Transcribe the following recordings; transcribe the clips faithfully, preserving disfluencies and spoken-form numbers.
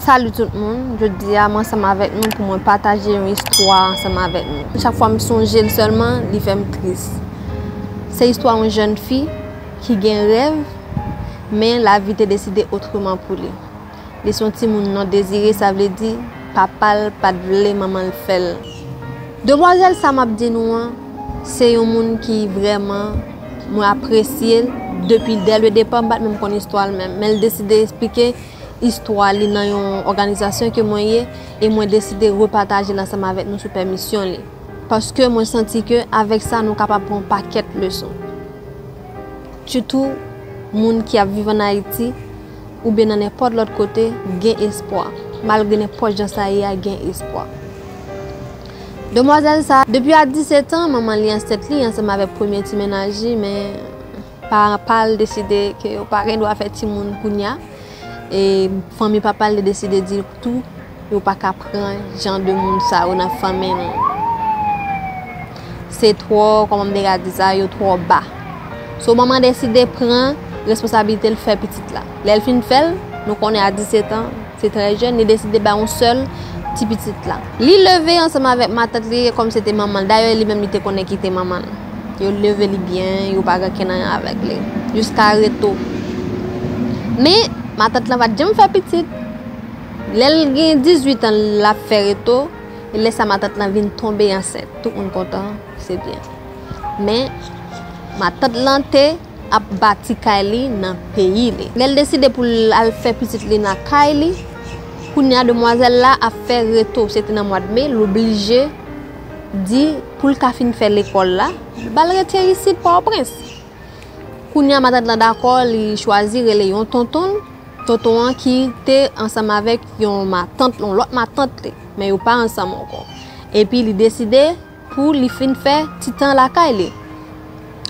Salut tout moun, jodi a m ansanm avèk nou pou mwen pataje yon istwa ansanm avèk nou. Chak fwa m sonje l sèlman, li fè m tris. Se istwa yon jèn fi ki gen rèv, men lavi te deside otreman pou li. Li se yon timoun non dezire, sa vle di papa l pa t vle manman l fè l. Demwazèl sa m ap di nou an, se yon moun ki vrèman mwen apresye l depi dès le départ, m pa t menm konn istwa l menm, men l deside esplike istwa li nan yon òganizasyon ke mwen ye, e mwen deside repataje l ansanm avèk nou sou pèmisyon li. Paske mwen santi ke avèk sa, nou kapab pran yon pakèt leson. Sitou moun ki ap viv ann Ayiti oubyen nan nenpòt lòt kote, gen espwa. Malgre nenpòt jan sa ye a, gen espwa. Demwazèl sa, depi a disèt an, manman li ansent li ansanm avèk premye ti mennaj li, men paran pa l deside ke yo pa gen dwa fè timoun kounye a. E fanmi papa l te deside di l tou, yo pa ka pran jan de moun sa yo nan fanmi nou. Se twò, kòman m te ka di sa, yo twò ba. So, manman deside pran responsablite l fè pitit la. Lè l fin fè l, nou konnen a disèt an, se trè jèn, li deside bay yon sèl ti pitit la. Li leve ansanm avèk matant li, e kòm se te manman l. Dayè, li menm li te konnen ki te manman l. Yo leve li byen, yo pa gen okenn anyen avèk li. Jiska reto. Men, matant lan pa t janm fè pitit. Lè l gen dizuit an, l ap fè reto. E lè sa, matant lan vin tonbe ansent. Tout moun kontan, se byen. Men, matant lan te ap bati kay li nan peyi li. Lè l deside pou l al fè pitit li nan kay li, kounye a demwazèl la ap fè reto. Se te nan mwa de me, l oblije di pou l ka fin fè lekòl la, ba l rete isit Pòtoprens. Kounye a matant lan dakò, li chwazi rele yon tonton l, tonton an ki te ansanm avèk yon matant, yon lòt matant li, men yo pa ansanm ankò. Epi li deside pou li fin fè ti tan lakay li,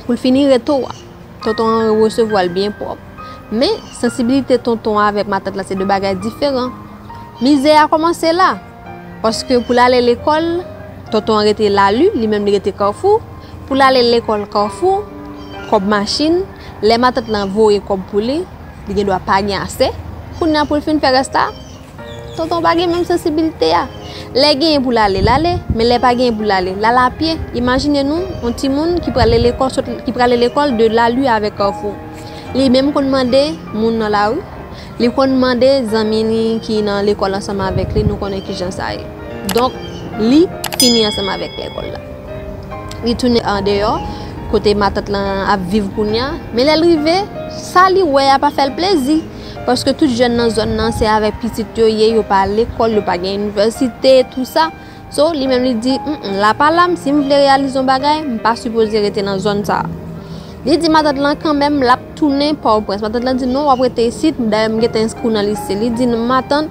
pou l fini reto a. Tonton an resevwa l byen pwòp. Men, sansibilite tonton an avèk matant lan se de bagay diferan. Mizè a kòmanse la. Paske pou l ale lekòl, tonton an rete Lali, li menm li rete Kafou. Pou l ale lekòl Kafou, kòb machin, lè matant lan voye kòb pou li, li gen dwa pa gen ase. Kounye a pou l fin fè rès la, tonton pa gen menm sansibilite a. Lè genyen pou l ale, l ale, men lè pa genyen pou l ale, l al apye. Imajine nou, yon timoun ki prale lekòl, sot, ki prale lekòl de Lali avèk Kafou. Li menm konn mande moun nan lari, li konn mande zanmi li ki nan lekòl ansanm avèk li, nou konnen kijan sa ye. Donk, li fini ansanm avèk lekòl la. Li tounen andeyò, kote matant lan ap viv kounye a. Men lè l rive, sa li wè a pa fè l plezi. Paske tout jèn nan zòn nan, se avèk pitit yo ye, yo pa al lekòl, yo pa gen inivèsite, tou sa. So, li menm li di, "Mm, mm, la pa la m, si m vle reyalize yon bagay, m pa sipoze rete nan zòn sa a." Li di matant lan kanmenm, l ap tounen Pòtoprens. Matant lan di, "Non, w ap rete isit, dayè m gentan enskri w nan lise." Li di, "Matant,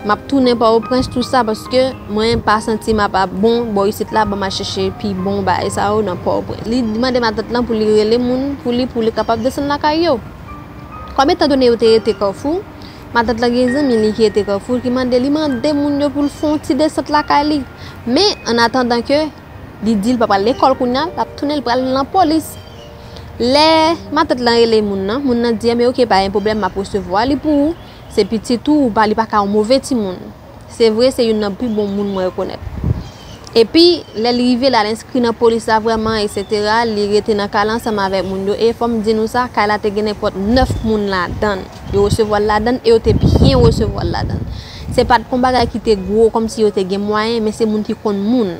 m ap tounen Pòtoprens, tou sa, paske mwen pa santi m ap, ap bon bò isit la, ban m al chèche pi bon bagay sa yo nan Pòtoprens." Li mande matant lan pou li rele moun pou li, pou li kapab desann lakay yo. Kòm etandone yo te rete Kafou, matant lan gen zanmi li ki rete Kafou, ki mande li mande moun yo pou l fè yon ti desant lakay li. Men, an atandan ke li di l pa pral lekòl kounye a, l ap tounen, l pral nan polis. Lè matant lan rele moun nan, moun nan di, "Enben, oke, pa gen pwoblèm, m ap resevwa li pou ou. Se pitit ou, ou pa, li pa ka yon move timoun." Se vre, se youn nan pi bon moun mwen rekonèt. Epi, lè li rive la, l enskri nan polis la vrèman, etsetera, li rete nan kay la ansanm avèk moun yo. E fò m di nou sa, kay la te gen nenpòt nèf moun ladan l. Yo resevwa l ladan l e yo te byen resevwa l ladan l. Se pa t yon bagay ki te gwo, kòmsi yo te gen mwayen, men se moun ki konn moun.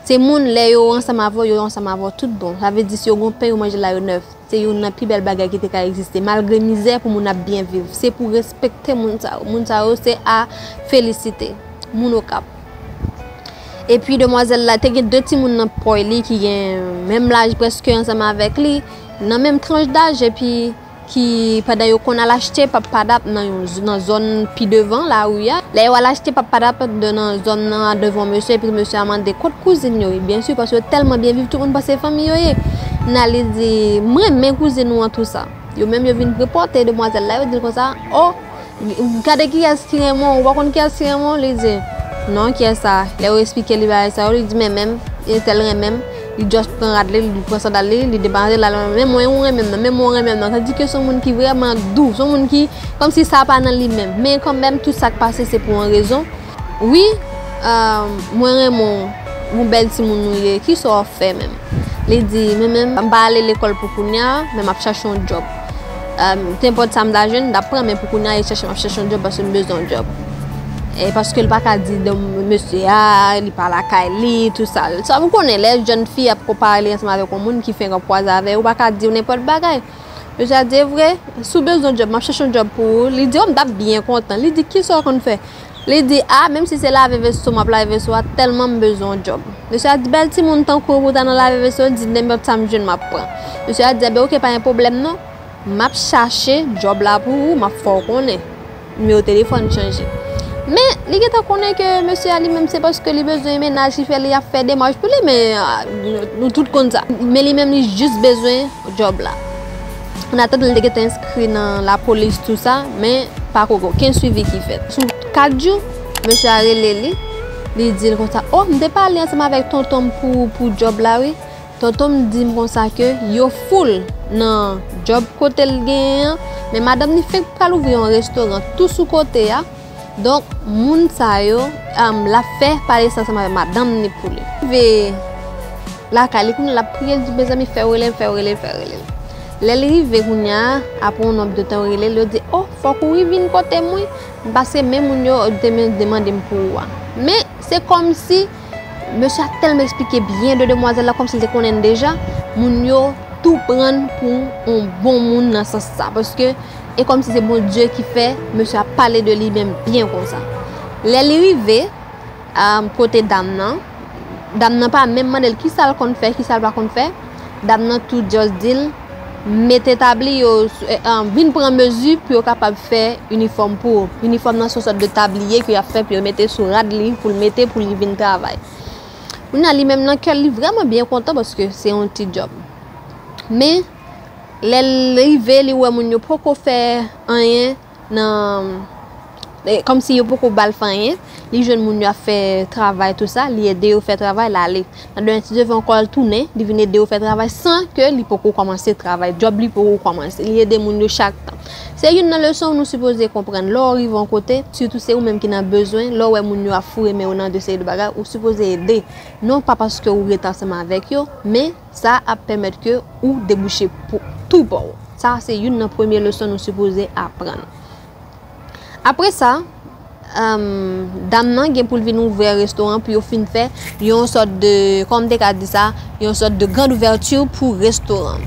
Se moun, lè yo ansanm avè w, yo ansanm avè w tout bon. Sa vle di, si yo gon pen, yo manje l la, yo nèf. Se youn nan pi bèl bagay ki te ka egziste. Malgre mizè, pou moun ap byen viv. Se pou respekte moun sa yo. Moun sa yo, se a felisite. Moun Okap. Epi, demwazèl la, te gen de timoun nan pòy li ki gen menm laj prèske ansanm avèk li, nan menm tranch daj, epi ki, pandan yo konn al achte pap padap nan yon z-, nan zòn pi devan lari a. Lè yo al achte pap padap de-, nan zòn nan devan mesye, epi mesye a mande, "Kot kouzin yo ye?" Byen si, paske yo tèlman byen viv, tout moun panse fanmi yo ye. Nan li di, "M renmen kouzin ou an tou sa." Yo menm yo vin repòte demwazèl la, yo di l konsa, "O, gade kiyès ki renmen w, ou pa konn kiyès ki renmen w?" Li di, "Non, kiyès sa?" Lè yo esplike li bagay sa yo, li di, "Men menm, entèl renmen m." Li just pran rad li, li pran sandal li, li depanse la, men mwen ou renmen m nan, men mwen ou renmen m nan. Tandike se yon moun ki vrèman dou, se yon moun ki kòmsi sa pa nan li menm. Men kanmenm, tout sa k pase se pou yon rezon. Wi, euh, mwen renmen w, yon bèl timoun ou ye, kisa w ap fè menm? Li di, mwen menm, m pa ale lekòl pou kounye a, men m ap chache yon djòb. Euh, nenpòt sa m ta jwenn, m t ap pran, men pou kounye a, e chèche, m ap chèche yon djòb paske m bezwen yon djòb. E paske l pa ka di, donk, mesye a, li pa lakay li, tout sa. Sa, ou konnen, lè jèn fi ap pale ansanm avèk yon moun ki fenk ap kwaze avè w, ou pa ka di w nenpòt bagay. Mesye a di, e vre, si w bezwen djòb, m ap chèche yon djòb pou ou. Li di, o, m t ap byen kontan. Li di, kisa w konn fè? Li di, a, menm si se lave veso, m ap lave veso a, tèlman m bezwen yon djòb. Mesye a di, bèl timoun tankou w pou ta nan lave veso, di, nenpòt sa m jwenn, m ap pran. Mesye a di, enben, oke, pa gen pwoblèm non. M ap chache djòb la pou ou, m ap fè w konnen. Nimewo telefòn chanje. Men, li gentan konnen ke mesye a li menm se paske li bezwen mennaj ki fè li ap fè demach pou li, men, a, nou, nou tout konn sa. Men li menm li jis bezwen djòb la. An atandan, li te gentan enskri nan lapolis, tou sa, men pa ko-, okenn swivi ki fèt. Sou kat jou, mesye a rele li, li di l konsa, o, m te pale ansanm avèk tonton m pou, pou djòb la, wi. Tonton m di m konsa ke yo full nan djòb kote l genyen an, men madanm li fenk pral ouvri yon restoran tou sou kote a. Donk, moun sa yo, um, l ap fè pale sa ansanm avèk madanm li pou li. Rive lakay li, kounye a l ap priye, l di, mezanmi, fè w rele m, fè w rele m, fè w rele m. Lè l rive kounye a, apre yon nonb de tan yo rele l, yo di, o, fòk ou vin kote m wi, paske men moun yo te men demande m pou ou a. Men, se kòmsi mesye a tèlman eksplike byen de demwazèl la, kòmsi l te konnen l deja, moun yo tou pran l pou yon bon moun nan sans sa, paske e kòmsi se Bondye ki fè mesye a pale de li menm byen konsa. Lè li rive, a, kote dam nan, dam nan pa menm mande l kisa l konn fè, kisa l pa konn fè. Dam nan tou just di l, mete tabli yo, eh, ah, vin pran mezi pou yo kapab fè inifòm pou ou. Inifòm nan se yon sòt de tabliye ke y ap fè pou yo mete sou rad li, pou l mete, pou li vin travay. Kounye a, li menm nan kè l, li vrèman byen kontan paske se yon ti djòb. Men, lè l rive, li wè moun yo poko fè anyen nan, e, kòmsi yo poko ba l fè anyen. Li jwenn moun yo ap fè travay, tou sa, li ede yo fè travay, l ale. Nan demen, si Dye vle, ankò l tounen, li vin ede yo fè travay san ke li poko kòmanse travay. Djòb li poko kòmanse. Li ede moun yo chak tan. Se youn nan leson nou sipoze konprann. Lè w rive yon kote, sitou se ou menm ki nan bezwen, lè w wè moun yo ap foure men yo nan de seri de bagay, ou sipoze ede. Non pa paske ou rete ansanm avèk yo, men sa ap pèmèt ke ou debouche pou tou pa w. Sa se youn nan premye leson nou sipoze aprann. Apre sa, em, dam nan gen pou l vin ouvè restoran pou yo fin fè yon sòt de, kòman m te ka di sa, yon sòt de grand ouverture pou restoran.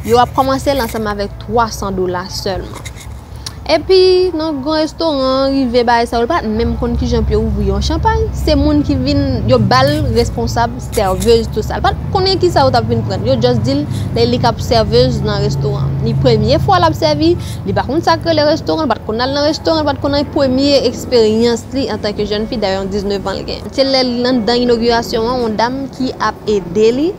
Yo ap kòmanse l ansanm avèk twa san dola sèlman. Epi, nan gran restoran an, rive bagay sa yo, li pa t menm konn kijan pou yo ouvri yon chanpay. Se moun ki vin, yo ba l responsab, sèvez, tou sa. Li pa t konnen kisa yo t ap vin pran. Yo just di l, lè li k ap sèvez nan restoran. Li premye fwa l ap sèvi, li pa konn sa k rele restoran, li pa t konn al nan restoran, li pa t konn anyen, premye eksperyans li antanke jèn fi, dayè yon diznèf an l gen. Se lè l anndan inogirasyon an, yon dam ki ap ede li,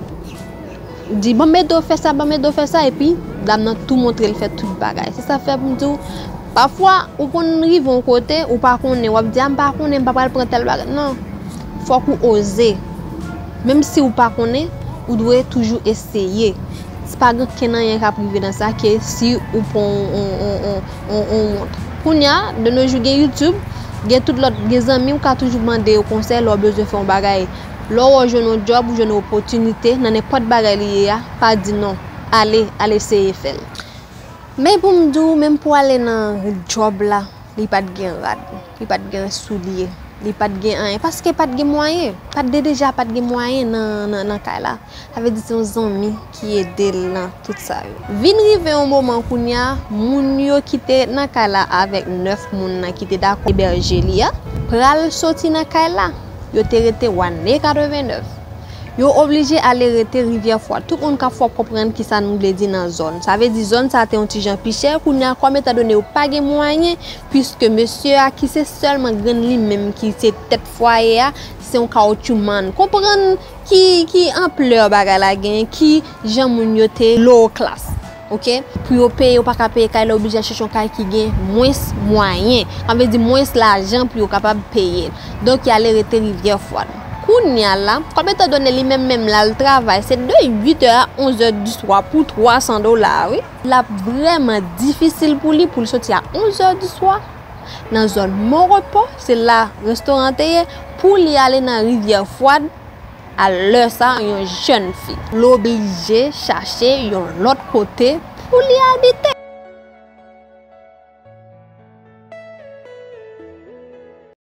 di, "Ban m ede w fè sa, ban m ede w fè sa," epi dam nan tou montre l fè tout bagay. Se sa fè pou m di w, pafwa, ou konn rive yon kote, ou pa konnen, w ap di, "A, m pa konnen, m pa pral pran tèl bagay." Non, fòk ou oze. Menm si ou pa konnen, ou dwe toujou eseye. Se pa gen okenn anyen k ap rive nan sa ke si ou pran yon, yon, yon, yon, yon, yon wont. Kounye a, de nos jours, gen YouTube, gen tout lòt, gen zanmi w ka toujou mande yo konsèy lè w bezwen fè yon bagay. Lè w jwenn yon djòb, ou jwenn yon opòtinite nan nenpòt bagay li ye a, pa di non. Ale, al eseye fè l. Men pou m di w, menm pou ale nan djòb la, li pa t gen rad, li pa t gen soulye, li pa t gen anyen, paske pa t gen mwayen. Pa t de deja pa t gen mwayen nan, nan, nan kay la. Sa vle di se yon zanmi ki ede l nan tout sa yo. Vin rive yon moman kounye a, moun yo ki te ret nan kay la avèk nèf moun nan ki te dakò ebèje li a, pral soti nan kay la. Yo te rete w ane katrevenèf. Yo oblije ale rete Rivyè Fwad. Tout moun k ap fè w konprann kisa nou vle di nan zòn. Sa vle di zòn sa a te yon ti jan pi chè. Kounye a, kòm etandone yo pa gen mwayen, piske mesye a ki se sèlman grann li menm ki se tèt fwaye a, se yon kawotchoumann. Konprann ki, ki anplè bagay la genyen, ki jan moun yo te low class, oke? Pou yo peye, yo pa ka peye kay la, oblije al chèche yon kay ki gen mwens mwayen. Sa vle di mwens lajan pou yo kapab peye. Donk, y ale rete Rivyè Fwad. Kounye a la, kòm etandone li menm menm l al travay, se de uit è a onz è di swa pou twa san dola, wi. L ap vrèman difisil pou li pou l soti a onz è di swa nan zòn Mon Repos, se la restoran te ye, pou li ale nan Rivyè Fwad, a lè sa, yon jèn fi. L oblije chache yon lòt kote pou li abite.